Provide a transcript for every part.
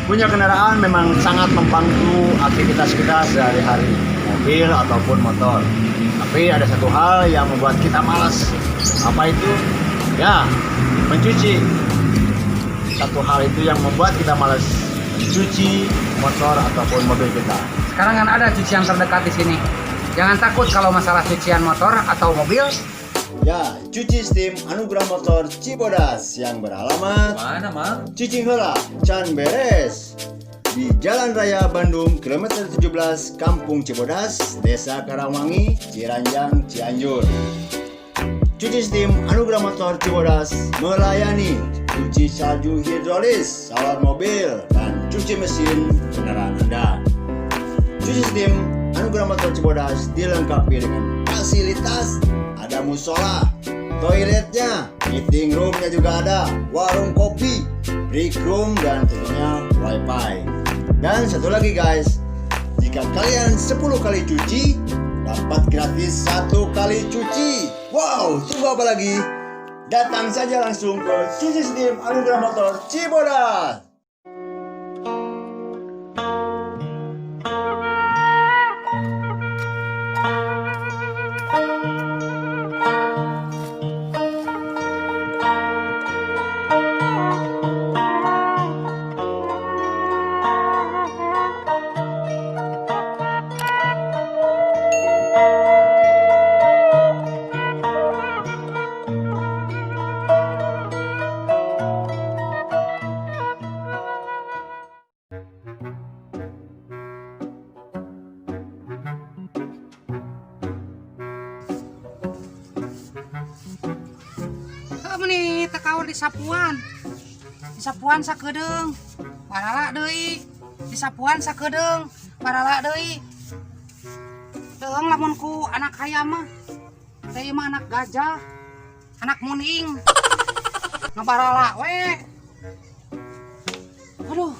Punya kendaraan memang sangat membantu aktivitas kita sehari-hari, mobil ataupun motor. Tapi ada satu hal yang membuat kita malas. Apa itu? Ya, mencuci. Satu hal itu yang membuat kita malas mencuci motor ataupun mobil kita. Sekarang kan ada cucian terdekat di sini. Jangan takut kalau masalah cucian motor atau mobil. Ya, Cuci Steam Anugerah Motor Cibodas yang beralamat Mana, Mang? Cicing heula, can beres. Di Jalan Raya Bandung, kilometer 17, Kampung Cibodas, Desa Karangwangi, Ciranjang, Cianjur. Cuci Steam Anugerah Motor Cibodas melayani cuci salju hidrolis, salon mobil, dan cuci mesin kendaraan Anda. Cuci Steam Anugerah Motor Cibodas dilengkapi dengan fasilitas, ada musola, toiletnya, meeting roomnya juga ada, warung kopi, break room, dan tentunya wifi. Dan satu lagi guys, jika kalian 10 kali cuci, dapat gratis 1 kali cuci. Wow, tunggu apa lagi? Datang saja langsung ke Cuci Steam Anugerah Motor Cibodas. Heuh, nih teu di sapuan. Di sapuan sakedeung. Barala deui. Di sapuan sakedeung. Barala deui. Deung lamun ku anak hayam mah. Teh ieu mah anak gajah. Anak muning. Ngabarala we. Aduh.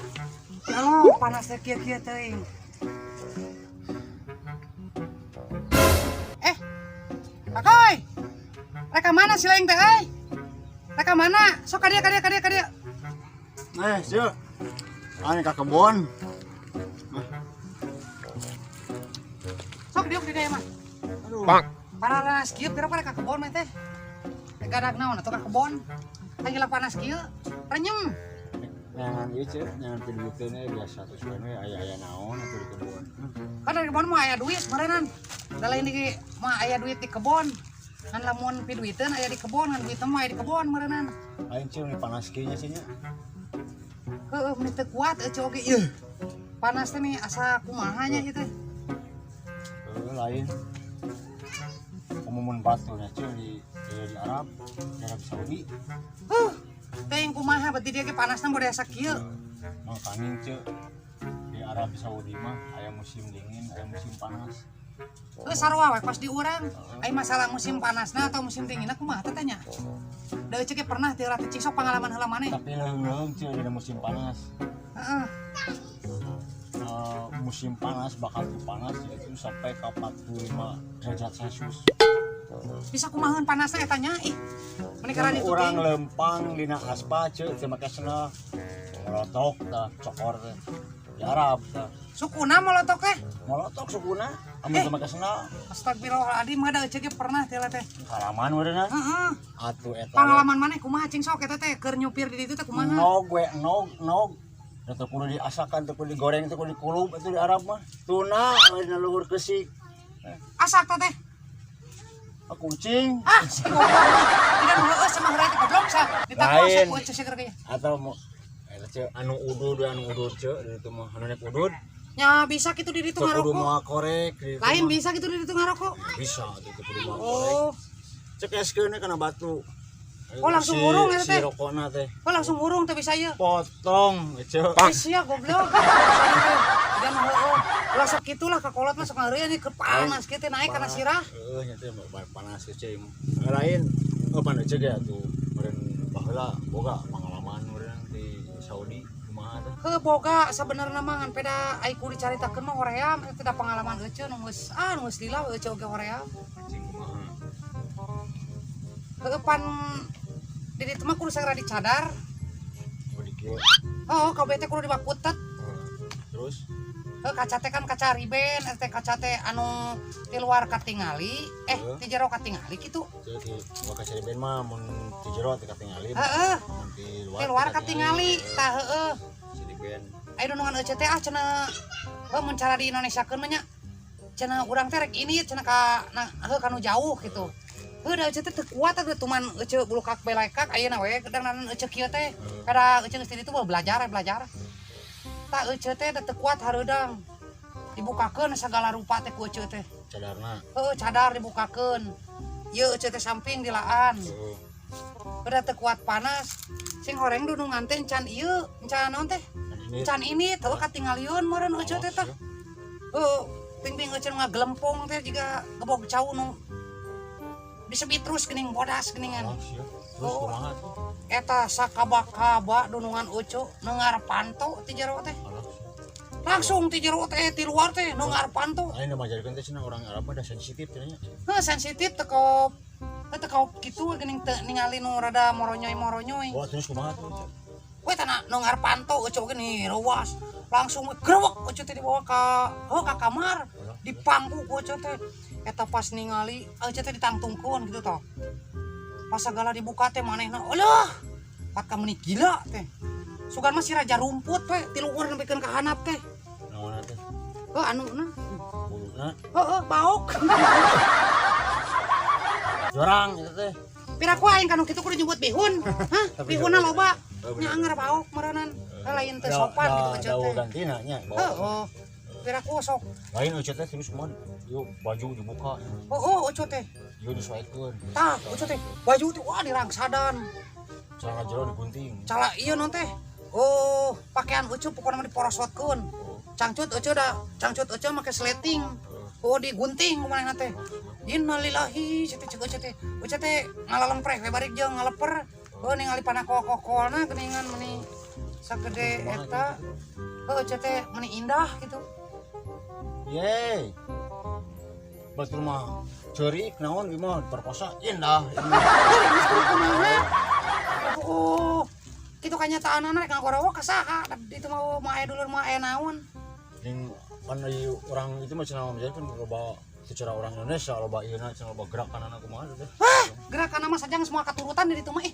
Ya Allah, panas teh kieu-kieu teuing. Eh. Akoy. Rek ka mana si laing teh euy? Rek ka mana? Sok ka dieu, ka dieu, ka dieu, ka dieu. Eh, sieu. Ane ka kebon. Sok diuk di dieu mah. Aduh. Paranas kieu pira rek ka kebon mah teh. Rek gadag naon atuh ka kebon. Lagi panas kieu, renyem. Nyangan ieu ceu, nyangan piduiteun we biasa terus we aya-aya naon atuh di kebon. Kan dari kebon mah aya duit meureunnan. Da lain di mah aya duit di kebon. Ngan lamun piduiteun aya di kebon, ngan duit mah aya di kebon meureunnan. Lain ceu ni panas kieu nya sih nya. Heueuh, meni teu kuat euy oge ieu. Panas teh nih asa kumaha nya ieu teh. Heueuh lain. Umumun batunya ceu di Arab, di Arab Saudi. Huh, teuing kumaha berarti dia ge panasna bode asa kieu. Mangkaning ceu di Arab Saudi mah aya musim dingin, aya musim panas. Heuh, sarua we pas di urang. Ai masalah musim panasna atau musim dinginna kumaha teh nya? Da euy ge pernah teu ratu cing sok pangalaman heula maneh. Tapi leuheung-leuheung ceu dina musim panas. Heeh. Eh, musim panas bakal tuh panas yaitu sampai ke 45 derajat Celcius. Bisa kumaheun panasna eta nya ih. Meni karena Mun itu urang teuing. lempang dina aspal ceu teu make sendal. Molotok tah cokor teh. Di Arab tah. Sukuna molotok teh. Molotok sukuna amun teu make sendal. Astagfirullahaladzim, ada euy ge pernah teh teh. Kalaman meureunna. Heeh. Atuh eta. Pangalaman maneh kumaha cing sok eta teh keur nyupir di ditu teh kumaha? Nog we nog nog. Da teu kudu diasakan, teu kudu digoreng, teu kudu dikulub itu di Arab mah. Tuna we dina luhur keusik. Asak teh teh. Ah, kucing. Ah, si goblok. Tidak nu heueuh sama heureuy teh goblok sa. Ditakos Lain. ku euy keur kayaknya. Atau mau eta ceu anu udud anu udud ceu di ditu mah anu nek udud. Nya bisa kitu di ditu Teu kudu ngarokok. moal korek di ditu Lain mah. bisa kitu di ditu ngarokok. Bisa atuh teu kudu moal korek. Oh, Cek eskeun kana batu. Oh, langsung ngurung eta si teh. rokokna teh. Oh langsung ngurung teh bisa ieu. Potong ceu. Eh sia goblok. Dan heueuh. Ulah sok kitulah ka kolot mah sok ngeureun ieu keur panas kieu teh naik kana sirah. Heeh, nya teh panas ceu. Lain oh pan ceu ge atuh meureun baheula boga pengalaman meureun di Saudi kumaha teh. Heuh boga sabenerna mah ngan peda ai ku dicaritakeun mah hoream eta teh pengalaman euceu nu geus ah nu geus lila we euceu oge hoream. Cing kumaha. Heueuh pan di ditu mah kudu sagara dicadar. Oh di kieu. Oh, kabeh teh kudu dibakutet. Terus? Heuh, kaca teh kan kaca riben, eta teh kaca teh anu ti luar katingali, eh, ti jero katingali kitu. Jadi di kaca riben mah mun ti jero teh katingali. Heeh. Mun ti luar Ti luar katingali, tah heueuh. Si riben. Aya dunungan euceu teh ah cenah heuh mun cara di Indonesiakeun mah nya. Cenah urang teh rek ini cenah ka na heuh kanu jauh gitu. Heuh, da euceu teh teu kuat atuh tuman euceu bulukak belekak ayeuna we dandanan euceu kieu teh. Kada euceu geus ti ditu belajar belajar. Tah, euceu teh da teu kuat hareudang. Dibukakeun sagala rupa teh ku euceu teh. Cadarna. Heuh, cadar dibukakeun. Ieu euceu teh samping dilaan. Udah teu kuat panas. Sing horeng dunungan teh encan ieu, encan naon teh? Ini. Encan ini teu katingalieun meureun euceu teh tah. Heuh, ping-ping euceu ngagelempong teh jiga gebog cau nu disebit terus geuning bodas geuningan. Oh, sia. Terus Oh. kumaha tuh? Eta sakaba-kaba dunungan euceu neungar panto ti jero teh. Alah, sia. Langsung ti jero teh, ti luar teh neungar panto. Lain majarkeun teh cenah orang Arab mah da sensitif cenah nya. Heuh, sensitif teu kop. Teu kop kitu geuning teu ningali nu rada moronyoy-moronyoy. Wah, terus kumaha tuh? We tanah neungar panto euceu geuning reuas. Langsung we grewek euceu teh dibawa ka heuh ka kamar. Dipangku ku euceu teh. Eta pas ningali euceu teh ditangtungkeun gitu toh. Pas segala dibuka teh manehna, alah, pat ka meuni gila teh. Sugan mah si raja rumput we ti luhur nepikeun ka handap teh. Naonna teh? Heuh, anu na. Buluna. Heuh, baok. Jorang eta teh. Piraku aing kanu kitu kudu nyebut bihun. Hah? Tapi Bihunna loba. Oh, Nya bener. anger baok meureunan. Lain teu sopan gitu euceu Da teh. gantina nya. Heeh. Piraku sok. Lain euceu teh terus kumaha? Yuk baju dibuka. Oh, euceu teh. Yuk disesuaikan. Tah, euceu teh. Baju teh wah dirangsadan. Celana jero digunting. Cala ieu non teh. Oh, pakaian euceu pokona mah diporosotkeun. Cangcut euceu da, cangcut euceu make sleting. Oh, digunting ku manehna teh. Innalillahi, cek teh cek euceu teh. Euceu teh ngalalempreh we barik jeung ngaleper. Oh, ningali panakol-kokolna geuningan meuni sagede eta. Heuh, euceu teh meuni indah gitu. Yeay. Batur mah ceurik naon ieu mah diperkosa indah. Heuh, geus kudu kumaha? Oh, kitu kanyataanana rek ngagorowok ka saha? Itu mah mah aya dulur mah aya naon. Jeung kan ieu orang itu mah cenah kan loba secara orang Indonesia loba ieu cenah loba gerakan anak kumaha teh. Hah, gerakan mah sajang semua katurutan di ditu mah ih.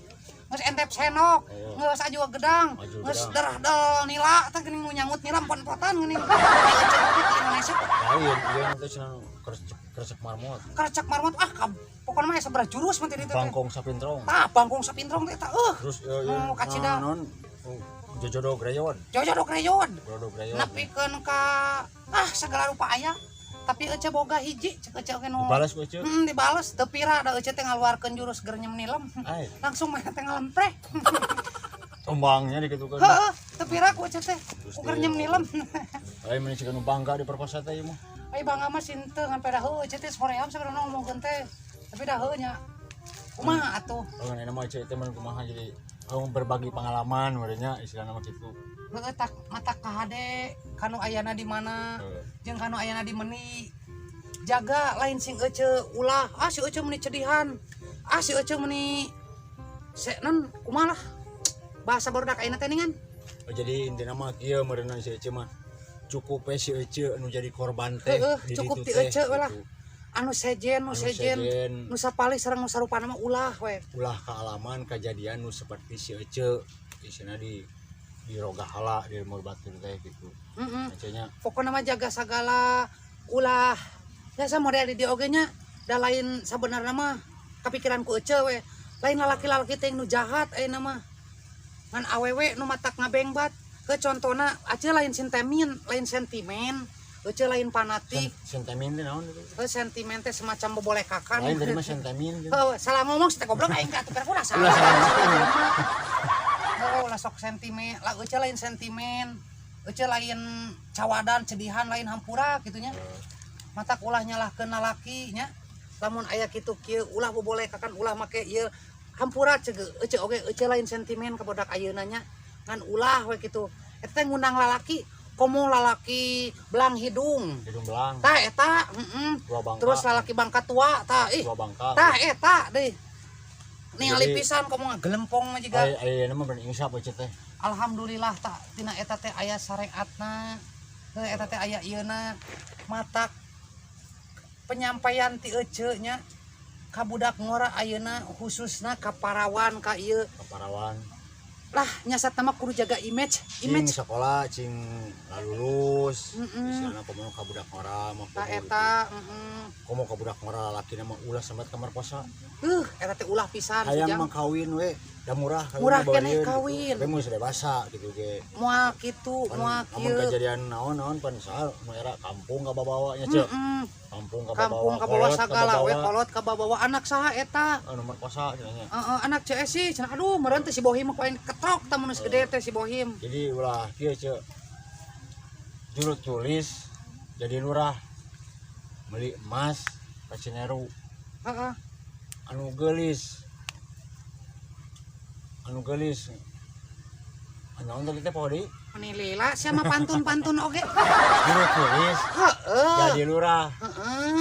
Geus entep senok, geus aju gedang, Aju geus gedang. derah del nila teh geuning nu nyangut nila empon-empotan geuning. Euceu oge di Indonesia Lain ieu teh cenah kresek kresek marmot. Krecek marmot ah pokona mah aya sabaraha jurus mah ti ditu teh. Bangkong sapintrong. Tah, bangkong sapintrong teh eta euh. Terus ieu ieu Oh, kacida. naon? Oh, jojodog rayon. Jojodog rayon. Jojodog rayon. Nepikeun ka ah segala rupa aya. Tapi euceu boga hiji cek euceu oge nu Dibales ku euceu. Dibales teu pira da euceu teh ngaluarkeun jurus gernyem nilem. Ai, Langsung mah teh ngalempreh. tombangnya dikitukeun. Heeh, teu pira ku euceu teh. Ku gernyem nilem. Lain mah cik nu bangga diperkosa teh ieu mah. Ai bangga mah sinteu ngan peda heueuh euceu teh soream sabenerna ngomongkeun teh. Tapi dah heueuh nya. Kumaha atuh? Oh, enak mah euceu teh mah kumaha jadi oh, berbagi pengalaman merenya istilahna mah kitu. Heueuh, tak mata kahade kanu ayana di mana jeung kanu ayana di meni. Jaga lain sing euceu ulah ah si euceu meni cedihan. Ah si euceu meni se non kumaha lah. Bahasa barudak ayeuna teh ningan. Oh, jadi intina mah kieu meureunna si Ece mah cukup we si Ece nu jadi korban teh. Heeh, di cukup ditu ti teh, Ece we lah. gitu. Anu sejen, nu Anu sejen, sejen. nu sapalih sareng nu sarupana mah ulah we. Ulah kaalaman kejadian nu seperti si Ece isina di rogahala di lembur batur teh gitu. Heeh. Ece nya Pokokna mah jaga sagala ulah biasa model di dieu oge nya da lain sabenerna mah kapikiran ku ece we. Lain lalaki-lalaki teh nu jahat ayeuna mah. Ngan awewe nu matak ngabengbat. Ke contona ece lain sentimen, lain sentimen, ece lain fanatik. Sentimen teh naon itu? Heuh, sentimen teh semacam bobolekakan. Lain tadi mah sentimen gitu. Heuh, salah ngomong sih teh goblok aing ka atuh ulah salah. Ulah salah. Heuh, ulah sok sentimen, lah ece lain sentimen. Ece lain cawadan, cedihan, lain hampura kitu nya. Matak ulah nyalahkeun lalaki nya. Lamun aya kitu kieu ulah bobolekakan, ulah make ieu hampura ceg ece oge ece lain sentimen ka budak ayeuna nya. Ngan ulah we kitu. Eta teh ngundang lalaki, komo lalaki belang hidung. Hidung belang. Tah eta, heeh. Tua bangka. Terus lalaki bangka tua tah ih. Tua bangka. Tah eta deui. Ningali Jadi- pisan komo ngagelempong mah jiga. Ai ayeuna mah bener insaf Ece teh. Alhamdulillah, tak tina eta teh aya syariatna. Heuh, eta teh aya ieuna, matak penyampaian ti ece nya ka budak ngora ayeuna, khususna ka parawan, ka ieu Kaparawan. lah nya, satama kudu jaga image. Cing Image. sekolah cing lalulus. Istilahna komo ka budak ngora mah Ta komo gitu. Eta, heeh. Komo ka budak ngora lalakina mah ulah sambat kamar kosa. Eta teh ulah pisan. Hayang Ujang. mah kawin we da murah kawin Murah mah keneh baeun gitu. kawin. Tapi mun dewasa gitu ge. Moal kitu, Pan, moal lamun kieu. kejadian naon-naon pan saha nu era kampung ka babawa nya, Ceu. Kampung ka Kampung babawa, kabawa kolot sagala we, kababawa. Kolot kabawa, anak saha eta? Anu merkosa cenah nya. Heeh, anak CS sih cenah. Aduh, meureun teh si Bohim mah ku aing ketrok tah mun geus gede teh si Bohim. Jadi ulah kieu, Ceu. Juru tulis jadi lurah, beli emas ka Cineru. Anu geulis, anu geulis, anu naon tadi teh, poho deui. Meni lila sia mah pantun-pantun oge. Juru tulis jadi lurah,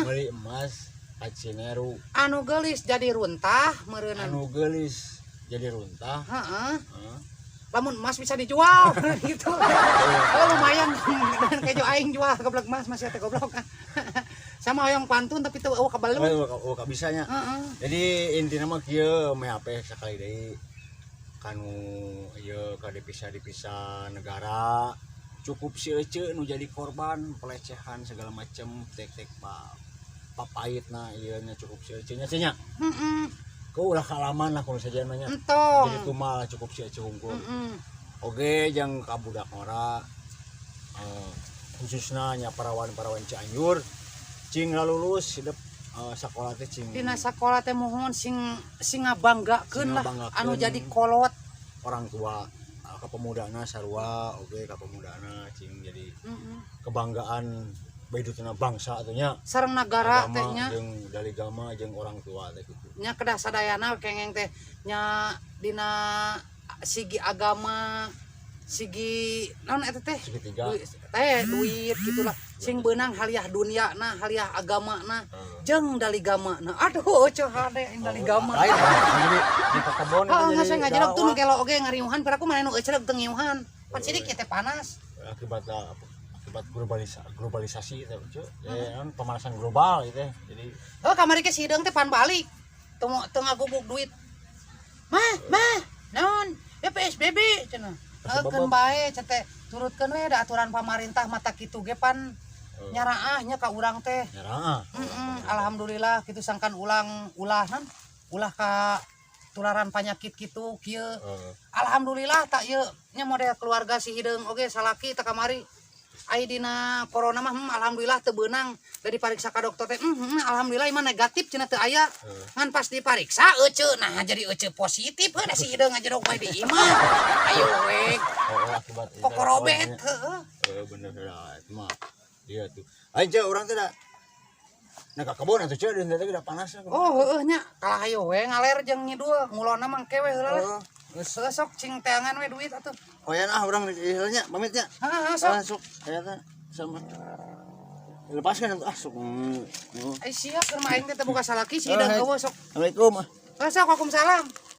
beli emas ka Cineru. Anu geulis jadi runtah meureunna. Anu geulis jadi runtah. Heeh. Lamun emas bisa dijual gitu. Oh, lumayan dan kejo aing jual goblok emas masih teh goblok. Sama hoyong pantun tapi teu eueuh kabalun. Oh, oh, bisa nya. Jadi intinya mah kieu, meh HP sekali deui kanu ieu ka devisa-devisa negara, cukup si ece nu jadi korban pelecehan segala macem tek-tek pa papaitna ieu nya, cukup si ece nya nya. Kau ulah kalaman lah kudu sajian mah nya. Entong. Jadi tumal cukup si ece hungkul. Oge jang ka budak ngora, khususna nya parawan-parawan Cianjur, cing lalulus hidup, sakola teh cing. Dina sakola teh mohon sing sing ngabanggakeun Sing lah ngabanggakeun. Anu jadi kolot. Orang tua, ka pemudana sarua oge, ka pemudana cing jadi kebanggaan baidutna bangsa atuh nya. Sareng nagara Agama teh nya. Jeung daligama jeung orang tua teh gitu. Nya kedah sadayana kengeng teh nya, dina sigi agama, sigi naon eta teh? Segitiga. Duit, teh duit gitulah, sing beunang haliah dunia na, haliah agama na, jeung daligama na. Aduh, ceu hade aing daligama. Lain jadi di kebon. Heeh, geus ngajerok tuh nu gelo oge ngariuhan, piraku maneh nu euceureuh teu ngiuhan. Pan sidik ieu teh panas. Akibat akibat globalisasi itu, Ceu. Ya kan pemanasan global gitu ya. Jadi Oh, kamari ke si hideung teh pan balik. Teu teu ngagubuk duit. Mah, mah, naon? Ya PSBB cenah. Heukeun bae cenah teh, turutkeun we da aturan pamarintah mata kitu ge pan nyaraah nya ka urang teh. Nyaraah. Alhamdulillah gitu, sangkan ulang ulah nan ulah ka tularan penyakit gitu kieu. Alhamdulillah tak ieu nya model keluarga si hideung oge, salaki teh kamari ai dina corona mah, alhamdulillah teu beunang. Da dipariksa ka dokter teh, alhamdulillah ieu mah negatif cenah, teu aya." Ngan pas dipariksa ece, nah jadi ece positif heuh, da si hideung ngajedog we di imah, ayo we. Oh, akibat itu. Kokorobet heuh. Eh, bener lah itu mah. Iya tuh. Ayo, Ceu, urang teh da. Nah, ka kebon atuh, Ceu, dan teh udah panas. Oh, heueuh nya, kalah hayo we ngaler jeung ngidul ngulonna mah engke we heula lah. Oh, geus. Heuh, sok cing teangan we duit atuh. Oh ya, nah urang heula nya, pamit nya. Heeh, sok. Ah, sok aya teh sama. Lepaskan ah, sok. Oh. Ai sia keur mah aing teh teu boga salaki, si hideung Oh, eueuh sok. Assalamualaikum. Heuh, sok, waalaikumsalam.